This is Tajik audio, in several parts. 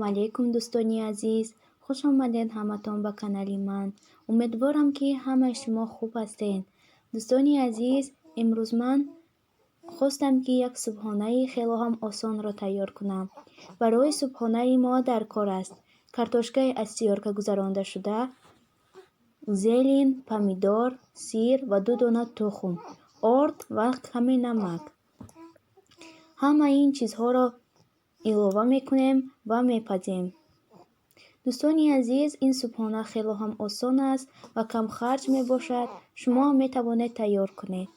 Ассалому алайкум, дӯстони азиз. Хуш омадед ҳаматон ба канали ман. Умедворам, ки ҳамаи шумо хуб ҳастед. Дӯстони азиз, имрӯз ман хостам, ки як субҳонаи хело ҳам осонро тайёр кунам. Барои субҳонаи мо дар кор аст картошкаи аз тиёрка гузаронда шуда, зелень, помидор, сир ва 2 дона тухм, орд ва каме намак. Ҳамаи ин чизҳоро илова мекунем ва мепазем. Дӯстони азиз, ин субҳона хело ҳам осон аст ва камхарҷ мебошад. Шумо ҳам метавонед тайёр кунед.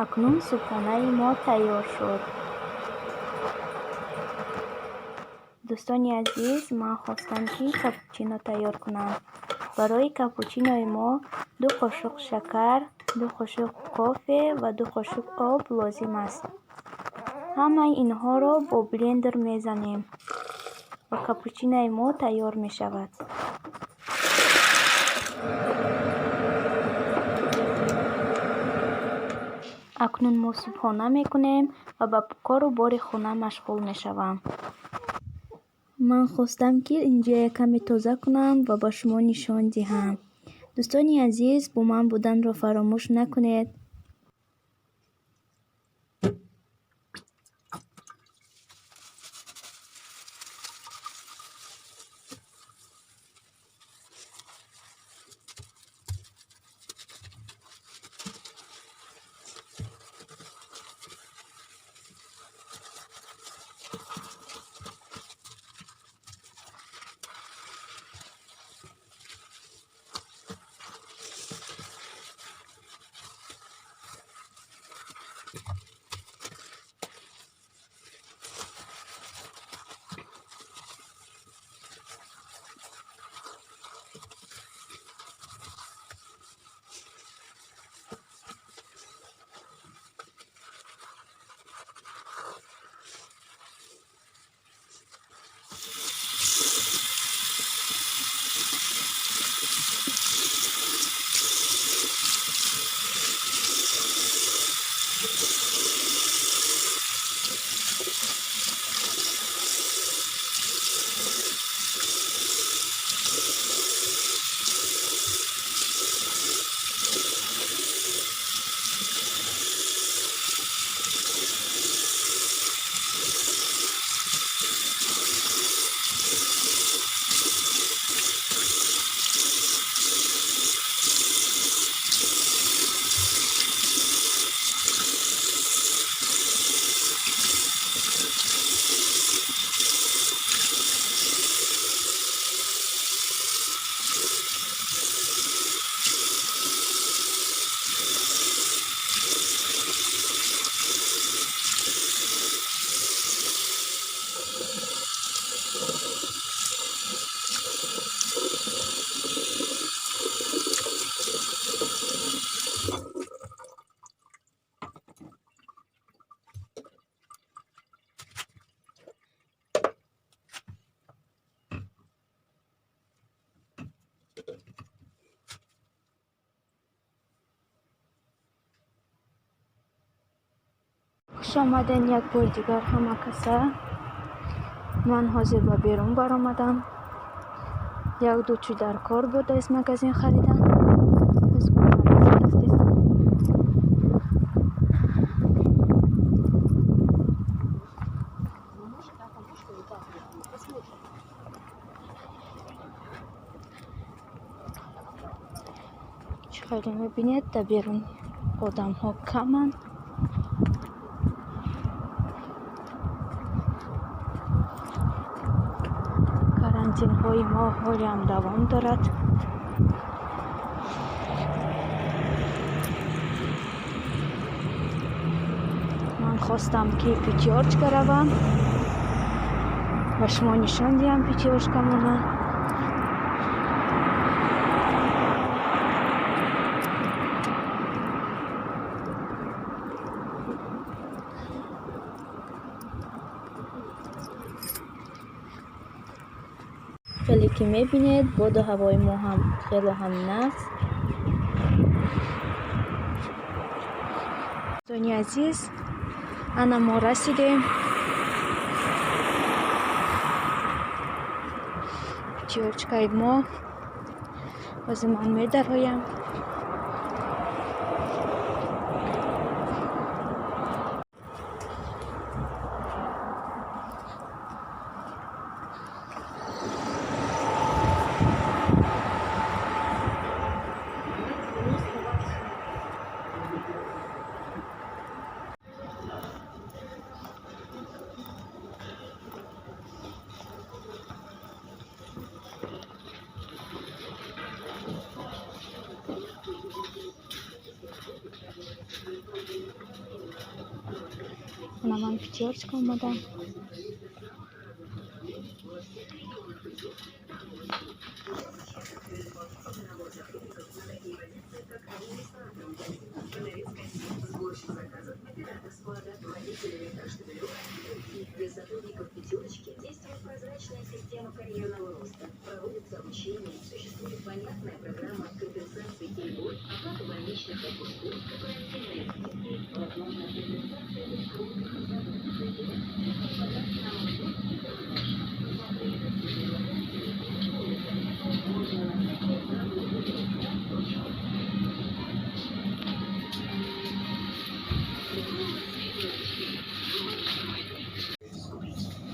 Акнун субҳонаи мо тайёр шуд. Дӯстони азиз, ман хостам, ки капучино тайёр кунам. Барои капучинои мо 2 қошуқ шакар, 2 қошуқ кофе ва 2 қошуқ об лозим аст. Ҳамаи инҳоро бо блендер мезанем ва капучинои мо тайёр мешавад. Акнун мо субҳона мекунем ва ба кору бори хона машғул мешавам. Ман хостам, ки инҷо якаме тоза кунам ва ба шумо нишон диҳам. Дӯстони азиз, бо ман буданро фаромӯш накунед. Хуш омаден як бор дигар ҳама каса. Ман ҳозир ба берун баромадам. Як-ду чиз дар кор буд аз магазин харидан. Пас ба магазин рафтестам. Мебинед, дар берун одамҳо каманд. Карантинҳои мо ҳолиам давом дорад. Ман хостам, ки Пятёрочка равам, ба шумо нишон диҳам Пятёрочкамона. Хеле ки мебинед, боду ҳавои мо ҳам хело ҳам нағз. Дӯстони азиз, ана мо расидем. Пятёрочкаи мо. Ҳозир ман медароям. Ана ман Пятёрочка омадам. Для сотрудников «Пятерочки» действует прозрачная система карьерного роста. Проводится обучение, существует понятная программа компенсации льгот, оплата больничных отпусков, корпоративные скидки, возможна компенсация бесплатных можно на сайте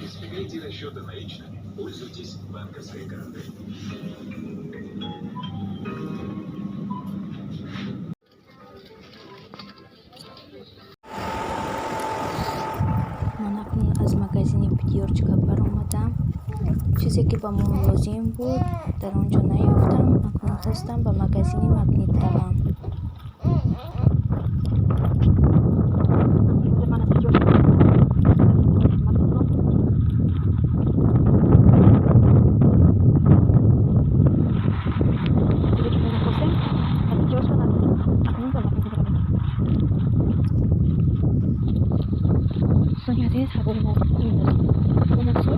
Избегайте расчета наличными. Пользуйтесь банковской картой. Ман акнун аз магазини Пятёрочка баромадам. Чизе ки ба мо лозим буд, дар он ҷо наёфтам. Акнун хостам ба магазини Магнит равам. Дӯстони азиз, ҳавои мо имрӯз муносиб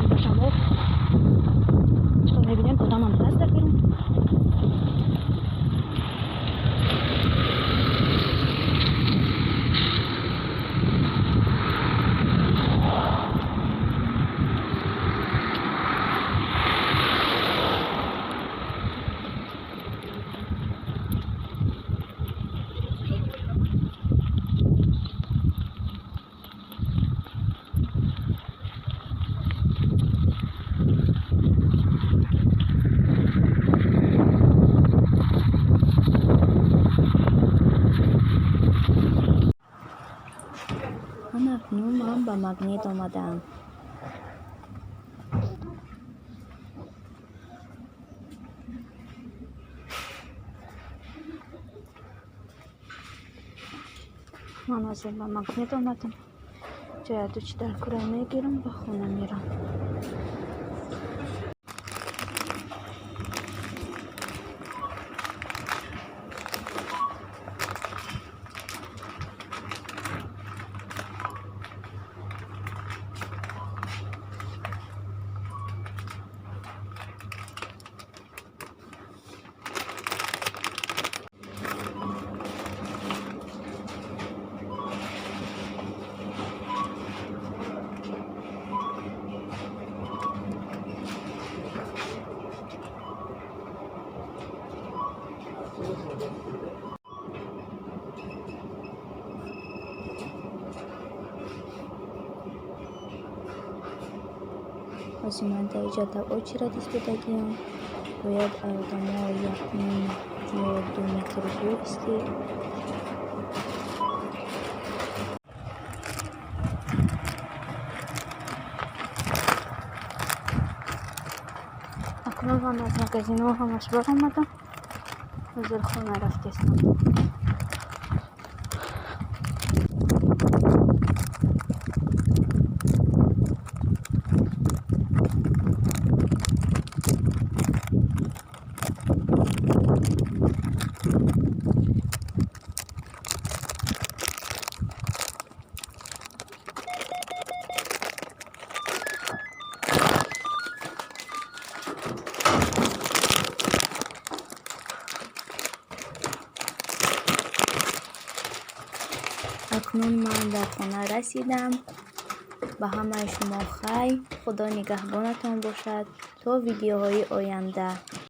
ба шамол. Чӣ мебинем, одамам ҳаст дар берун. Ана акнун ман ба Магнит омадаам. Ман ҳозир ба Магнит омадам. Ҷояду чӣ дар кура мегирам, ба хона мерам. Ҳозир ман дар иҷа дар очередь истодагиам. Бояд одамо якним ё 2 метру 200. Акнун ман аз магазинҳо ҳамаш баромадам, ҳозир хона рафтестам. Акнун ман дар хона расидам. Ба ҳамаи шумо хайр, Худо нигаҳбонатон бошад то видеоҳои оянда.